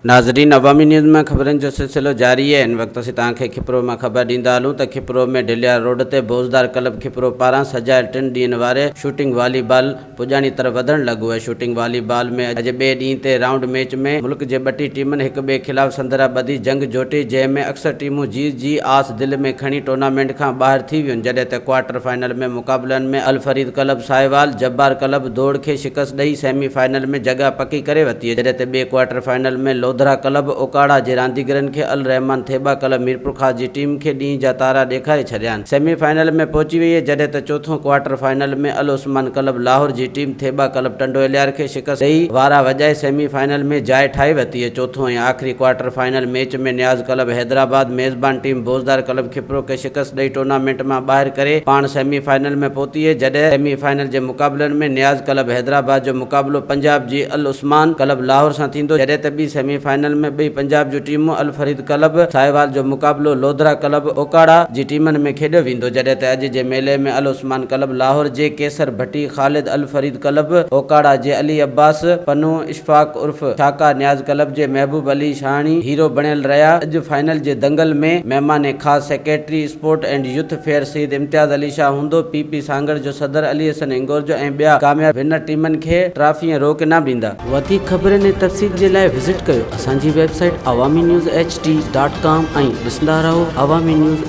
ناظرين عوامي نيوز مان خبرن جو سلسلو جاري آهي هن وقت اسين توهان کي کپرو مان خبر ڏيندا هلون ته کپرو ۾ ڍليار روڊ تي بوزدار ڪلب کپرو پاران سجايل ٽن ڏينهن واري شوٽنگ والي بال پڄاڻي طرف وڌڻ لڳو آهي شوٽنگ والي بال ۾ اڄ ٻئي ڏينهن تي رائونڊ ميچ ۾ ملڪ جي ٻٽي ٽيمن هڪ ٻئي خلاف سندرا ٻڌي جنگ جوٽي جنهن ۾ اڪثر ٽيمون جيت جي آس دل ۾ کڻي ٽورنامينٽ کان ٻاهر ٿي ويون جڏهن ته ڪوارٽر فائنل ۾ مقابلن ۾ الفريد ڪلب ساهيوال جبار ڪلب دوڙ کي شڪست ڏئي سيمي فائنل ۾ جڳهه پڪي ڪري ورتي جڏهن ته ٻئي ڪوارٽر فائنل ۾ لوڌرا ڪلب اوڪاڙا جي رانديگرن کي الرحمان ٿيٻا ڪلب ميرپورخاص جي ٽيم کي ڏينهن جا تارا ڏيکاري ڇڏيا سيمي فائنل ۾ پهچي وئي جڏهن ته چوٿون ڪوارٽر فائنل ۾ العثمان ڪلب لاهور جي ٽيم ٿيٻا ڪلب ٽنڊو الهيار کي شڪست ڏئي وارا وڄائي سيمي فائنل ۾ جاء ٺاهي ورتي چوٿون ۽ آخري quarter final match ۾ Niaz club Hyderabad ميزبان ٽيم بوزدار ڪلب کپرو کي شڪست ڏئي ٽورنامينٽ مان ٻاهر ڪري پاڻ سيمي فائنل ۾ پهتي جڏهن سيمي فائنل جي مقابلن ۾ نياز ڪلب حيدرآباد جو مقابلو پنجاب جي العثمان ڪلب لاهور سان ٿيندو جڏهن ته ٻي سيمي فائنل ۾ ٻئي پنجاب جون ٽيمون الفريد ڪلب ساهيوال جو مقابلو لوڌرا ڪلب اوڪاڙا جي ٽيمن ۾ کيڏيو ويندو جڏهن ته اڄ جي ميلي ۾ العثمان ڪلب لاهور جي قيصر ڀٽي خالد الفريد ڪلب اوڪاڙا جي علي عباس پنهون اشفاق عرف شاڪا نياز ڪلب جي محبوب علي شاهاڻي هيرو بڻيل رهيا. اڄ فائنل جي دنگل ۾ مهمان خاص secretary sport and youth affair Syed Imtiaz Ali Shah هوندو. پي پي سانگهڙ جو صدر علي حسن هنگورجو ۽ ٻيا ڪامياب ونر ٽيمن کي ٽرافي ۽ روڪ انعام ڏيندا. وڌيڪ خبرن ۽ تفصيل جي لاء وزٽ ڪيو اسان جي website Awami news H D dot com ۽ ڏسندا رهو عوامي نيوز.